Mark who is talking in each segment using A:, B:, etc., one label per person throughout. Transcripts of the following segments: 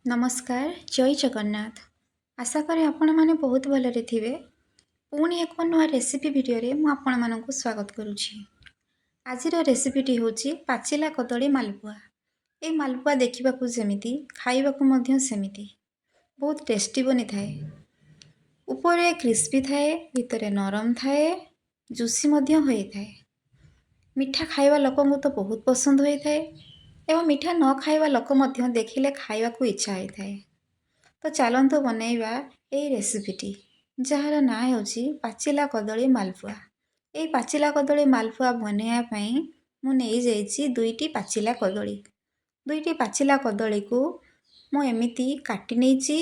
A: ନମସ୍କାର, ଜୟ ଜଗନ୍ନାଥ। ଆଶା କରେ ଆପଣମାନେ ବହୁତ ଭଲରେ ଥିବେ। ପୁଣି ଏକ ନୂଆ ରେସିପି ଭିଡ଼ିଓରେ ମୁଁ ଆପଣମାନଙ୍କୁ ସ୍ୱାଗତ କରୁଛି। ଆଜିର ରେସିପିଟି ହେଉଛି ପାଚିଲା କଦଳୀ ମାଲପୁଆ। ଏହି ମାଲପୁଆ ଦେଖିବାକୁ ଯେମିତି, ଖାଇବାକୁ ମଧ୍ୟ ସେମିତି ବହୁତ ଟେଷ୍ଟି ବନିଥାଏ। ଉପରେ କ୍ରିସ୍ପି ଥାଏ, ଭିତରେ ନରମ ଥାଏ, ଜୁସି ମଧ୍ୟ ହୋଇଥାଏ। ମିଠା ଖାଇବା ଲୋକଙ୍କୁ ତ ବହୁତ ପସନ୍ଦ ହୋଇଥାଏ ଏବଂ ମିଠା ନ ଖାଇବା ଲୋକ ମଧ୍ୟ ଦେଖିଲେ ଖାଇବାକୁ ଇଚ୍ଛା ହୋଇଥାଏ। ତ ଚାଲନ୍ତୁ ବନେଇବା ଏହି ରେସିପିଟି, ଯାହାର ନାଁ ହେଉଛି ପାଚିଲା କଦଳୀ ମାଲପୁଆ। ଏହି ପାଚିଲା କଦଳୀ ମାଲପୁଆ ବନେଇବା ପାଇଁ ମୁଁ ନେଇଯାଇଛି ଦୁଇଟି ପାଚିଲା କଦଳୀ। ଦୁଇଟି ପାଚିଲା କଦଳୀକୁ ମୁଁ ଏମିତି କାଟି ନେଇଛି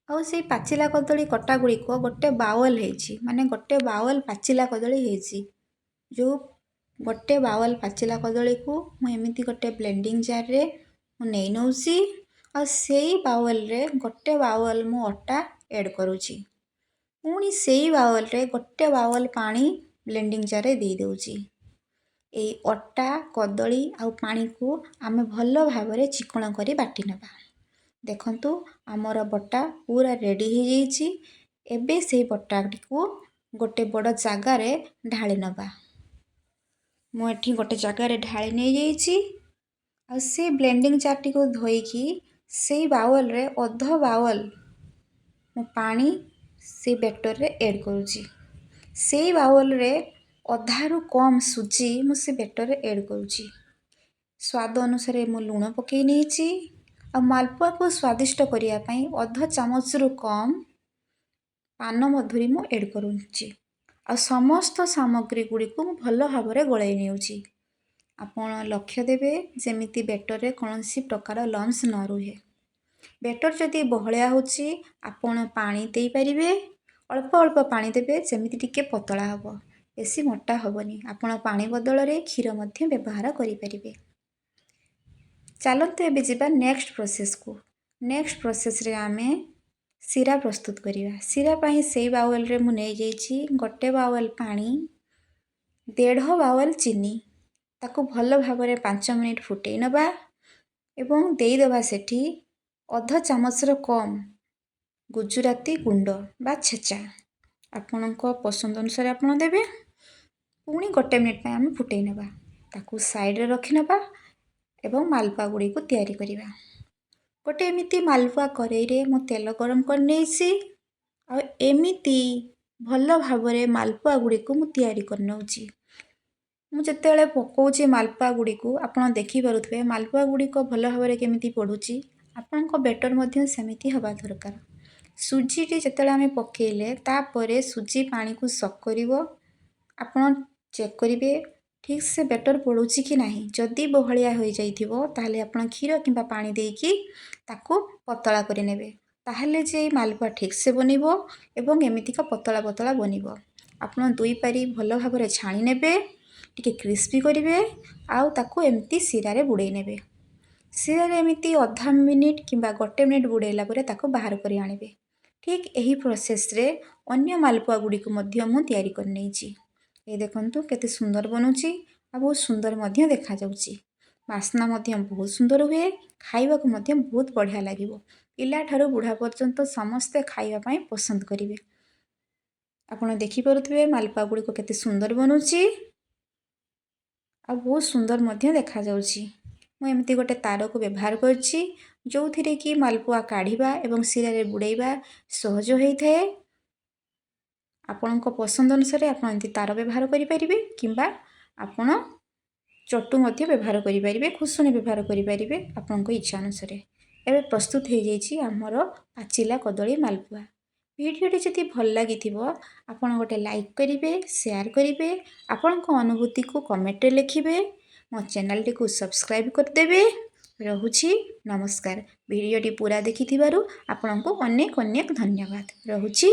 A: ଆଉ ସେଇ ପାଚିଲା କଦଳୀ କଟା ଗୁଡ଼ିକ ଗୋଟେ ବାଉଲ୍ ହେଇଛି, ମାନେ ଗୋଟେ ବାଉଲ୍ ପାଚିଲା କଦଳୀ ହେଇଛି। ଯେଉଁ ଗୋଟେ ବାଉଲ୍ ପାଚିଲା କଦଳୀକୁ ମୁଁ ଏମିତି ଗୋଟେ ବ୍ଲେଣ୍ଡିଂ ଜାର୍ରେ ମୁଁ ନେଇ ନେଉଛି ଆଉ ସେଇ ବାଉଲ୍ରେ ଗୋଟେ ବାଉଲ୍ ମୁଁ ଅଟା ଏଡ଼୍ କରୁଛି। ପୁଣି ସେଇ ବାଉଲ୍ରେ ଗୋଟେ ବାଉଲ୍ ପାଣି ବ୍ଲେଣ୍ଡିଂ ଜାର୍ରେ ଦେଇଦେଉଛି। ଏଇ ଅଟା, କଦଳୀ ଆଉ ପାଣିକୁ ଆମେ ଭଲ ଭାବରେ ଚିକଣ କରି ବାଟି ନେବା। ଦେଖନ୍ତୁ, ଆମର ବଟା ପୁରା ରେଡ଼ି ହେଇଯାଇଛି। ଏବେ ସେଇ ବଟାଟିକୁ ଗୋଟେ ବଡ଼ ଜାଗାରେ ଢାଳି ନେବା। ମୁଁ ଏଠି ଗୋଟେ ଜାଗାରେ ଢାଳି ନେଇଯାଇଛି ଆଉ ସେ ବ୍ଲେଣ୍ଡିଂ ଜାର୍ଟିକୁ ଧୋଇକି ସେଇ ବାଉଲ୍ରେ ଅଧ ବାଉଲ୍ ମୁଁ ପାଣି ସେଇ ବେଟର୍ରେ ଏଡ଼୍ କରୁଛି। ସେଇ ବାଉଲ୍ରେ ଅଧାରୁ କମ୍ ସୁଜି ମୁଁ ସେ ବେଟର୍ରେ ଏଡ଼୍ କରୁଛି। ସ୍ୱାଦ ଅନୁସାରେ ମୁଁ ଲୁଣ ପକାଇ ନେଇଛି ଆଉ ମାଲପୁଆକୁ ସ୍ୱାଦିଷ୍ଟ କରିବା ପାଇଁ ଅଧ ଚାମଚରୁ କମ୍ ପାନ ମଧୁରୀ ମୁଁ ଏଡ଼୍ କରୁଛି ଆଉ ସମସ୍ତ ସାମଗ୍ରୀ ଗୁଡ଼ିକୁ ମୁଁ ଭଲ ଭାବରେ ଗୋଳାଇ ନେଉଛି। ଆପଣ ଲକ୍ଷ୍ୟ ଦେବେ ଯେମିତି ବେଟର୍ରେ କୌଣସି ପ୍ରକାର ଲମ୍ସ ନ ରୁହେ। ବେଟର୍ ଯଦି ବହଳିଆ ହେଉଛି, ଆପଣ ପାଣି ଦେଇପାରିବେ। ଅଳ୍ପ ଅଳ୍ପ ପାଣି ଦେବେ, ଯେମିତି ଟିକେ ପତଳା ହେବ, ବେଶୀ ମୋଟା ହେବନି। ଆପଣ ପାଣି ବଦଳରେ କ୍ଷୀର ମଧ୍ୟ ବ୍ୟବହାର କରିପାରିବେ। ଚାଲନ୍ତୁ, ଏବେ ଯିବା ନେକ୍ସଟ ପ୍ରୋସେସ୍କୁ। ନେକ୍ସଟ ପ୍ରୋସେସ୍ରେ ଆମେ ଶିରା ପ୍ରସ୍ତୁତ କରିବା। ଶିରା ପାଇଁ ସେଇ ବାଉଲ୍ରେ ମୁଁ ନେଇଯାଇଛି ଗୋଟେ ବାଉଲ୍ ପାଣି, ଦେଢ଼ ବାଉଲ୍ ଚିନି। ତାକୁ ଭଲ ଭାବରେ 5 ମିନିଟ୍ ଫୁଟେଇ ନେବା ଏବଂ ଦେଇଦେବା ସେଠି ଅଧ ଚାମଚର କମ୍ ଗୁଜୁରାତି ଗୁଣ୍ଡ ବା ଛେଚା। ଆପଣଙ୍କ ପସନ୍ଦ ଅନୁସାରେ ଆପଣ ଦେବେ। ପୁଣି ଗୋଟେ ମିନିଟ୍ ପାଇଁ ଆମେ ଫୁଟେଇ ନେବା। ତାକୁ ସାଇଡ଼୍ରେ ରଖିନେବା ଏବଂ ମାଲପୁଆ ଗୁଡ଼ିକୁ ତିଆରି କରିବା। ଗୋଟେ ଏମିତି ମାଲପୁଆ କରେଇରେ ମୁଁ ତେଲ ଗରମ କରିନେଇଛି ଆଉ ଏମିତି ଭଲ ଭାବରେ ମାଲପୁଆ ଗୁଡ଼ିକୁ ମୁଁ ତିଆରି କରିନେଉଛି। ମୁଁ ଯେତେବେଳେ ପକାଉଛି ମାଲପୁଆ ଗୁଡ଼ିକୁ, ଆପଣ ଦେଖିପାରୁଥିବେ ମାଲପୁଆ ଗୁଡ଼ିକ ଭଲ ଭାବରେ କେମିତି ପଡ଼ୁଛି। ଆପଣଙ୍କ ବେଟର୍ ମଧ୍ୟ ସେମିତି ହେବା ଦରକାର। ସୁଜିଟି ଯେତେବେଳେ ଆମେ ପକାଇଲେ, ତାପରେ ସୁଜି ପାଣିକୁ ସକ୍ କରିବ। ଆପଣ ଚେକ୍ କରିବେ ଠିକ୍ ସେ ବେଟର୍ ପଡ଼ୁଛି କି ନାହିଁ। ଯଦି ବହଳିଆ ହୋଇଯାଇଥିବ, ତାହେଲେ ଆପଣ କ୍ଷୀର କିମ୍ବା ପାଣି ଦେଇକି ତାକୁ ପତଳା କରିନେବେ। ତାହେଲେ ଯେ ମାଲପୁଆ ଠିକ୍ସେ ବନିବ ଏବଂ ଏମିତିକା ପତଳା ପତଳା ବନିବ। ଆପଣ ଦୁଇ ପାରି ଭଲ ଭାବରେ ଛାଣି ନେବେ, ଟିକେ କ୍ରିସ୍ପି କରିବେ ଆଉ ତାକୁ ଏମିତି ଶିରାରେ ବୁଡ଼େଇ ନେବେ। ଶିରାରେ ଏମିତି ଅଧା ମିନିଟ୍ କିମ୍ବା ଗୋଟେ ମିନିଟ୍ ବୁଡ଼େଇଲା ପରେ ତାକୁ ବାହାର କରି ଆଣିବେ। ଠିକ୍ ଏହି ପ୍ରୋସେସ୍ରେ ଅନ୍ୟ ମାଲପୁଆ ଗୁଡ଼ିକୁ ମଧ୍ୟ ମୁଁ ତିଆରି କରିନେଇଛି। ଏ ଦେଖନ୍ତୁ, କେତେ ସୁନ୍ଦର ବନୁଛି ଆଉ ବହୁତ ସୁନ୍ଦର ମଧ୍ୟ ଦେଖାଯାଉଛି। ବାସ୍ନା ମଧ୍ୟ ବହୁତ ସୁନ୍ଦର ହୁଏ, ଖାଇବାକୁ ମଧ୍ୟ ବହୁତ ବଢ଼ିଆ ଲାଗିବ। ପିଲାଠାରୁ ବୁଢ଼ା ପର୍ଯ୍ୟନ୍ତ ସମସ୍ତେ ଖାଇବା ପାଇଁ ପସନ୍ଦ କରିବେ। ଆପଣ ଦେଖିପାରୁଥିବେ ମାଲପୁଆ ଗୁଡ଼ିକ କେତେ ସୁନ୍ଦର ବନୁଛି ଆଉ ବହୁତ ସୁନ୍ଦର ମଧ୍ୟ ଦେଖାଯାଉଛି। ମୁଁ ଏମିତି ଗୋଟେ ତାରକୁ ବ୍ୟବହାର କରିଛି, ଯେଉଁଥିରେ କି ମାଲପୁଆ କାଢ଼ିବା ଏବଂ ଶିରାରେ ବୁଡ଼େଇବା ସହଜ ହୋଇଥାଏ। ଆପଣଙ୍କ ପସନ୍ଦ ଅନୁସାରେ ଆପଣ ଏମିତି ତାର ବ୍ୟବହାର କରିପାରିବେ କିମ୍ବା ଆପଣ ଚଟୁ ମଧ୍ୟ ବ୍ୟବହାର କରିପାରିବେ, ଖୁସଣି ବ୍ୟବହାର କରିପାରିବେ, ଆପଣଙ୍କ ଇଚ୍ଛା ଅନୁସାରେ। ଏବେ ପ୍ରସ୍ତୁତ ହେଇଯାଇଛି ଆମର ପାଚିଲା କଦଳୀ ମାଲପୁଆ। ଭିଡ଼ିଓଟି ଯଦି ଭଲ ଲାଗିଥିବ, ଆପଣ ଗୋଟେ ଲାଇକ୍ କରିବେ, ସେୟାର କରିବେ, ଆପଣଙ୍କ ଅନୁଭୂତିକୁ କମେଣ୍ଟରେ ଲେଖିବେ, ମୋ ଚ୍ୟାନେଲଟିକୁ ସବସ୍କ୍ରାଇବ୍ କରିଦେବେ। ରହୁଛି, ନମସ୍କାର। ଭିଡ଼ିଓଟି ପୁରା ଦେଖିଥିବାରୁ ଆପଣଙ୍କୁ ଅନେକ ଅନେକ ଧନ୍ୟବାଦ। ରହୁଛି।